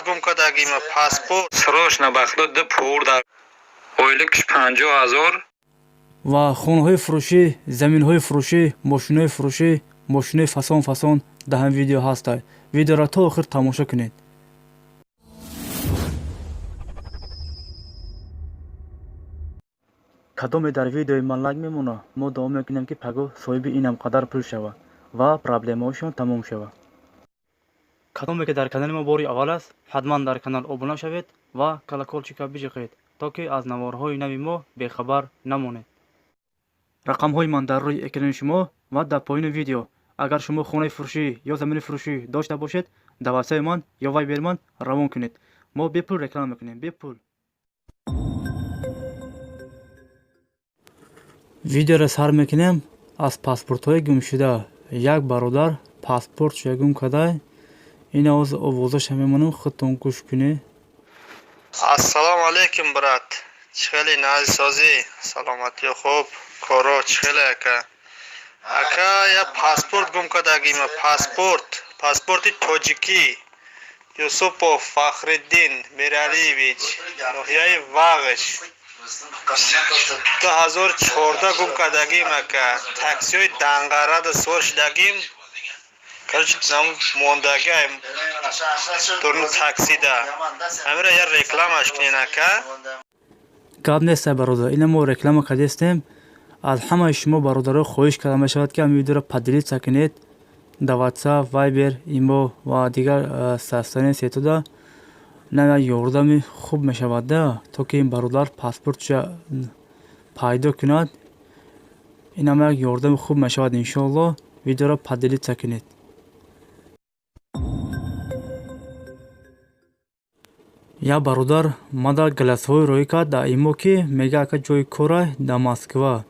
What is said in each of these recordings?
Гум кардагима паспорт. Срочно ба худо ду повар дар ойликш 50 000. Ва хонаҳои фурӯшӣ, заминҳои фурӯшӣ, мошинои фурӯшӣ, мошинои фасон фасон дар ҳамин видео ҳастад. Видеоро то охир тамошо кунед. Кадоме дар видеои ман лайк мемонад, мо дуо мекунем, ки пагоҳ соҳиби инам қадар пул шавад ва проблемаҳошон тамом шавад. Кадоме ки дар канали мо бори аввал аст, ҳатман дар канал обуна шавед ва колокольчика биҷиқед, то ки аз наворҳои нави мо бехабар намонед. Рақамҳои ман дар рӯи экрани шумо ва дар поёни видео. Агар шумо хонаи фурӯшӣ ё замини фурӯшӣ дошта бошед, дар ватсапи ман ё вайбери ман равон кунед. Мо бепул реклама мекунем, бепул. Видеоро сар мекунем аз паспортҳои гумшуда. Як бародар паспортшо гум карда. Ин овоз, овозаша мемонем, худтон гӯш кунед. Ассалому алайкум, брат, чӣ хеле, назисозӣ, саломатӣ, хуб, коро чӣ хеле, ака? Ака, я паспорт гум кардагима, паспорт, паспорти тоҷикӣ. Юсупов Фахриддин Мералиевич, ноҳияи Вағш, 2014 гум кардагим, ака. Таксиҳои Данғарада сувор шудагим, короче, мондагиам дурни таксида. Ҳамира я рекламаш кунен, ака. Гап неста, бародар, ина мо реклама кардестем. Аз ҳамаи шумо, бародаро, хоҳиш карда мешавад, ки ҳамин видеоро поделиться кунед дар Ватсап, Вайбер, Имо ва дигар социальные сетода. На як ёрдами хуб мешавад, да, то ки ин бародар паспортша пайдо кунад. Инам як ёрдами хуб мешавад, иншоалло. Видеоро поделиться кунед. Як бародар мада голосовой роҳӣ кард дар Имо, ки мега: «Ака, ҷои корай дар Москва,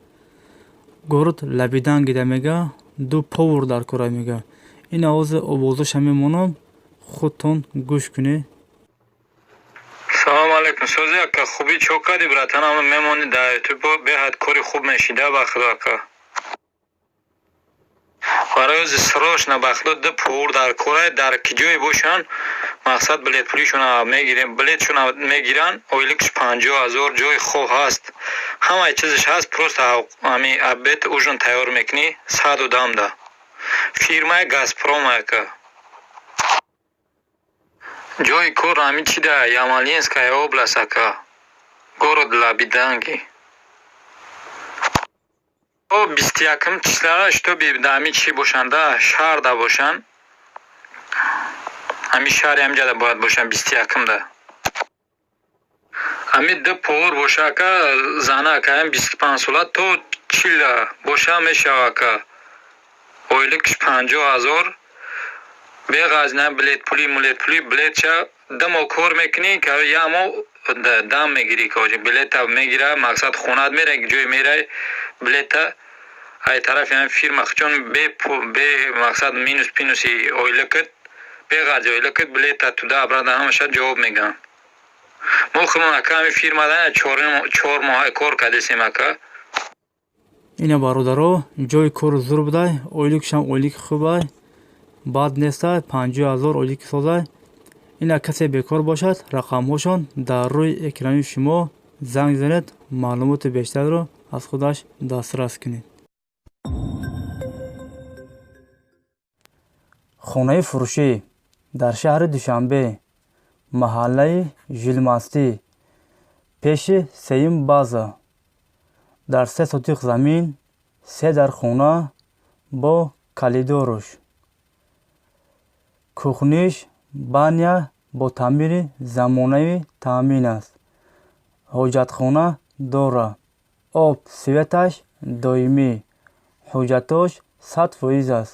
город Лабидангида», мега, «ду повар дар корай», мега. Ин овози, овозаша мемонам, худтон гӯш кунед. Салому алайкум, сози, ака, хубӣ, чо кардӣ, братан? Ама мемонӣ дар Ютуб, беҳад кори хуб мешида, ба худо, ака. Барои ози срочно ба худо ду повар дар корай, дар ки ҷое бошанд, мақсад билетпулишона мегирем, билетшона мегиранд, ойликш 50 000, ҷои хоб ҳаст, ҳамаи чизаш ҳаст, просто ами обед, ужин тайёр мекунӣ 100 одамда. Фирмаи Газпром, ака. Ҷои кор ҳамин чи да Ямалинская область, ака, город Лабиданги. 21-ум числа, чтобы ҳамин чӣ бошанд, шаҳрда бошанд, ҳамин шаҳри ҳаминҷада бояд бошанд 21-умда. Ҳамин ду повар боша, ака, зана, ака, ҳам 25 сола то 40 боша мешава, ака. Ойликш 50 000, беғарз на билетпулӣ, мулетпулӣ. Билетша ду моҳ кор мекунӣ, як моҳ дам мегирӣ, билета мегира, мақсад хонат мерай, ҷое мерай, билета ай тарафи ҳамин фирма чун бе мақсад минус пинуси ойликат, беғарзи ойликат, билета туда обратно ҳамаша ҷавоб мегӯянд. Мо худмон, ака, ҳамин фирмада 4 моҳ кор кардесем, ака. Ина, бародаро, ҷои кору зур будай, ойликшам ойлики хубай, бад нестай, 50 000 ойлики созай. Ина, касе бекор бошад, рақамҳошон дар рӯи экрани шумо, занг занед, маълумоти бештарро аз худаш дастрас кунед. Хонаи фурӯшӣ дар шаҳри Душанбе, маҳаллаи Жилмастӣ, пеши сеюм база, дар се сотиқ замин, се дар хона бо коридорш, кухниш, баня бо таъмири замонавӣ таъмин аст, ҳоҷатхона дорад, об, светаш доимӣ, ҳуҷҷатош 100% аст.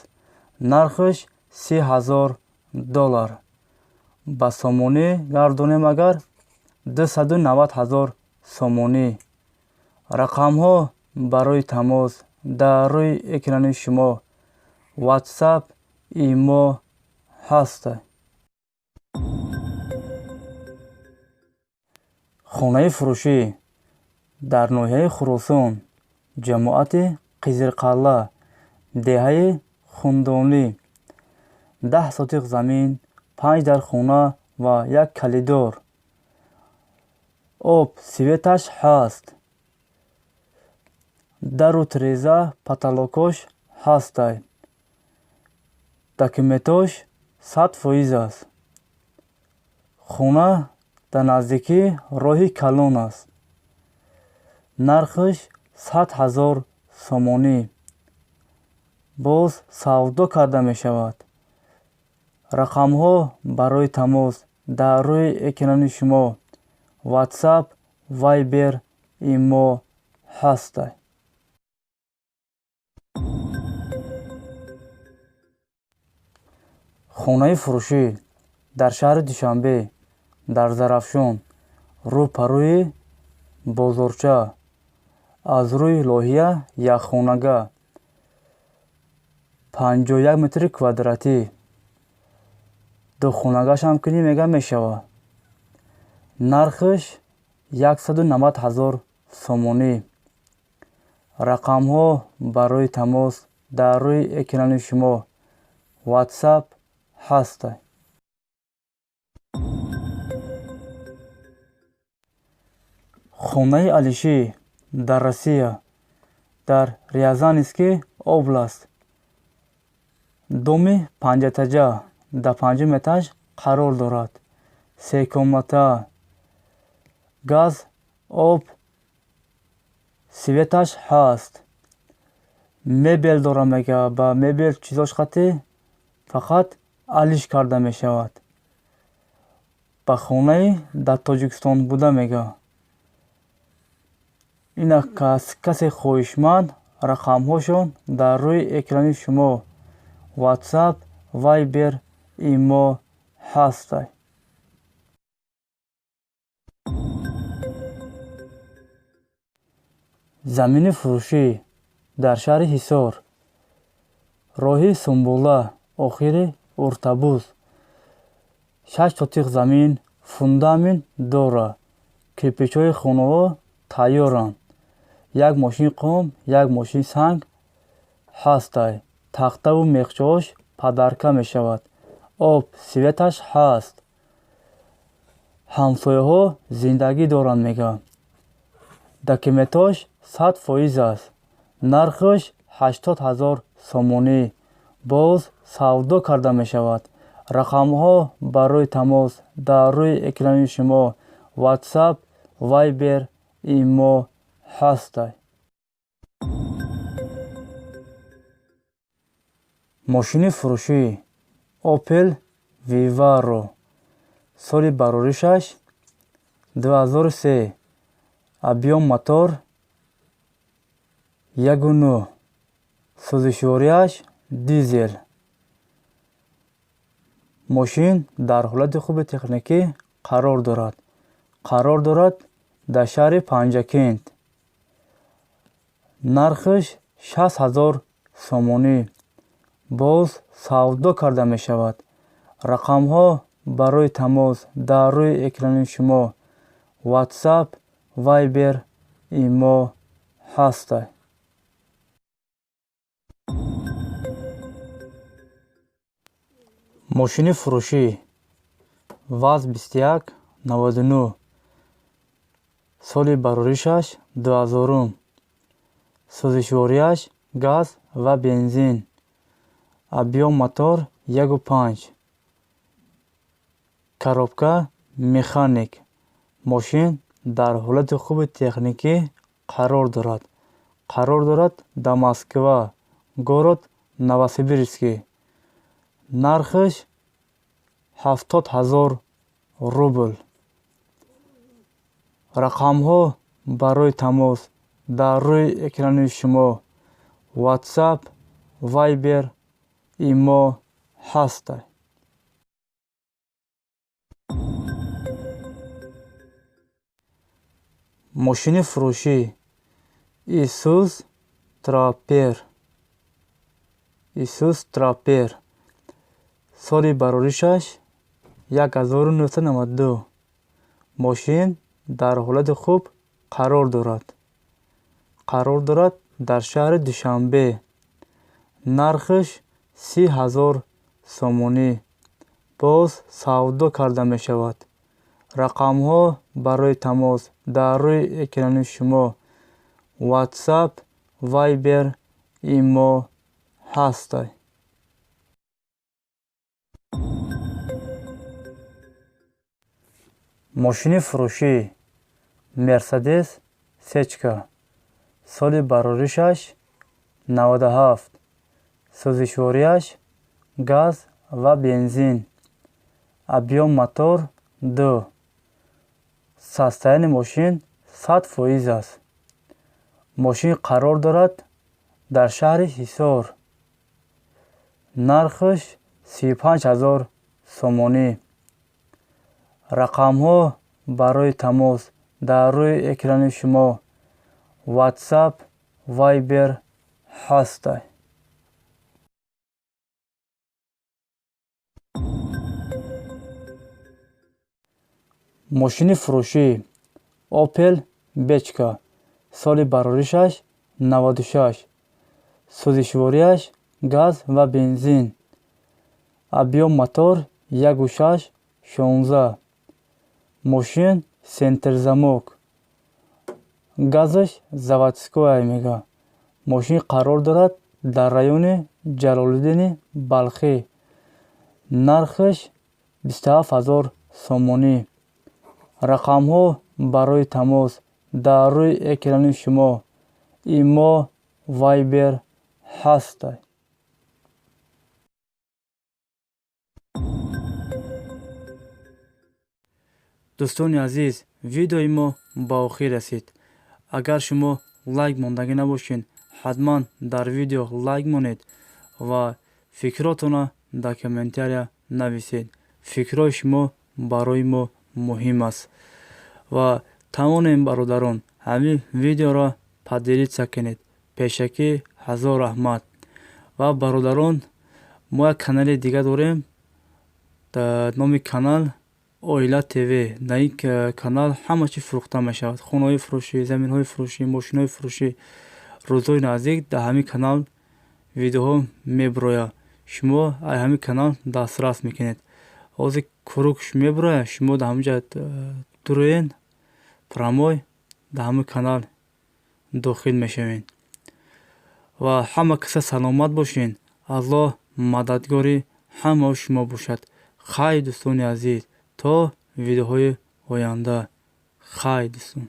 Нархаш 30 000 доллар, ба сомонӣ гардонем агар, 290 000 сомонӣ. Рақамҳо барои тамос дар рӯи экрани шумо, Ватсап, Имо ҳаст. Хонаи фурӯшӣ дар ноҳияи Хуросон, ҷамоати Қизилқалъа, деҳаи Хундонӣ, 10 сотиқ замин, панҷ дар хона. Ва як коридор. Об, светаш ҳаст. Дару тиреза, потолокош ҳастай. Документош 100% аст. Хона дар наздикии роҳи калон аст. Нархаш 100 000 сомонӣ. Боз савдо карда мешавад. Рақамҳо барои тамос дар рӯи экрани шумо, WhatsApp, Viber, имо ҳастай. Хонаи фурӯшӣ дар шаҳри Душанбе, дар Зарафшон, рӯ ба рӯи бозорча, аз рӯи лоҳия якхонага, 51 метри квадратӣ. Духонагашам кунӣ, мега, мешавад. Нархаш 190 000 сомонӣ. Рақамҳо барои тамос дар рӯи экрани шумо, WhatsApp ҳастай. Хонаи алишӣ дар Россия, дар Рязанский область, доми панҷэтажа, дар панҷум этаж қарор дорад. Се комната, газ, об, светаш ҳаст. Мебел дорам, мега, ба мебел чизош қатӣ фақат алиш карда мешавад. Ба хонаи дар Тоҷикистон буда, мега. Ина касе хоҳишманд, рақамҳошон дар рӯи экрани шумо, WhatsApp, Viber, имо ҳастай. Замини фурӯшӣ дар шаҳри Ҳисор, роҳи Сумбула, охири Уртабуз, 6 сотих замин, фундамент дора, кирпичҳои хонаҳо тайёранд, як мошин қум, як мошин санг ҳастай, тахтаву мехчаҳош подарка мешавад, об, светаш ҳаст, ҳамсояҳо зиндагӣ доранд, мега. Документош 100% аст. Нархаш 80 000 сомонӣ. Боз савдо карда мешавад. Рақамҳо барои тамос дар рӯи экрани шумо, WhatsApp, Viber, имо ҳастай. Мошини фурӯшӣ Opel Vivaro, соли бароришаш 2003, объём мотор 1,9, сӯзишвориаш дизел. Мошин дар ҳолати хуби техникӣ қарор дорад. Қарор дорад дар шаҳри Панҷакент. Нархаш 60 000 сомонӣ. Боз савдо карда мешавад. Рақамҳо барои тамос дар рӯи экрани шумо, WhatsApp, Viber, имо ҳастай. Мошини фурӯшӣ ВАЗ 2199, соли бароришаш 2000-ум, сӯзишвориаш газ ва бензин, объём мотор 1,5, коробка механик. Мошин дар ҳолати хуби техникӣ қарор дорад. Қарор дорад дар Москва, город Новосибирский. Нархаш 70 000 рубл. Рақамҳо барои тамос дар рӯи экрани шумо, WhatsApp, Viber, имо ҳастай. Мошини фурӯшӣ Исуз Трапер, Исуз Трапер, соли бароришаш 1992. Мошин дар ҳолати хуб қарор дорад. Қарор дорад дар шаҳри Душанбе. Нархаш 30 000 сомонӣ. Боз савдо карда мешавад. Рақамҳо барои тамос дар рӯи экрани шумо, WhatsApp, Viber, Имо ҳастай. Мошини фурӯшӣ Мерседес Сечка, соли бароришаш 97, сӯзишвориаш газ ва бензин, объём мотор 2, состояние мошин 100% аст. Мошин қарор дорад дар шаҳри Ҳисор. Нархаш 35 000 сомонӣ. Рақамҳо барои тамос дар рӯи экрани шумо, WhatsApp, Viber ҳастай. Мошини фурӯшӣ Opel Бечка, соли бароришаш 96, сӯзишвориаш газ ва бензин, объём мотор 1,6 16, мошин центрзамок, газаш заводское мега. Мошин қарор дорад дар райони Ҷалолиддини Балхӣ. Нархаш 27 000 сомонӣ. Рақамҳо барои тамос дар рӯи экрани шумо, Имо, Viber ҳастай. Дӯстони азиз, видеои мо ба охир расид. Агар шумо лайк мондагӣ набошед, ҳатман дар видео лайк монед ва фикротонро дар комментария нависед. Фикрҳои шумо барои мо муҳим аст. Ва тавонем, бародарон, ҳамин видеоро поделиться кунед. Пешакӣ ҳазор раҳмат. Ва бародарон, мо як канали дига дорем, номи канал Оила ТВ. Дар ин канал ҳама чиз фурӯхта мешавад: хонаҳои фурӯшӣ, заминҳои фурӯшӣ, мошинҳои фурӯшӣ. Рӯзҳои наздик дар ҳамин канал видеоҳо мебирояд. Шумо аз ҳамин канал дастрас мекунед. Ҳозир кругш мебирояд, шумо дар ҳамин ҷа дуроен, прямой дар ҳамин канал дохил мешавед. Ва ҳама каса саломат бошед. Аллоҳ мададгори ҳамаи шумо бошад. Хайр, дӯстони азиз, то видеоҳои оянда. Хайр, дӯстон.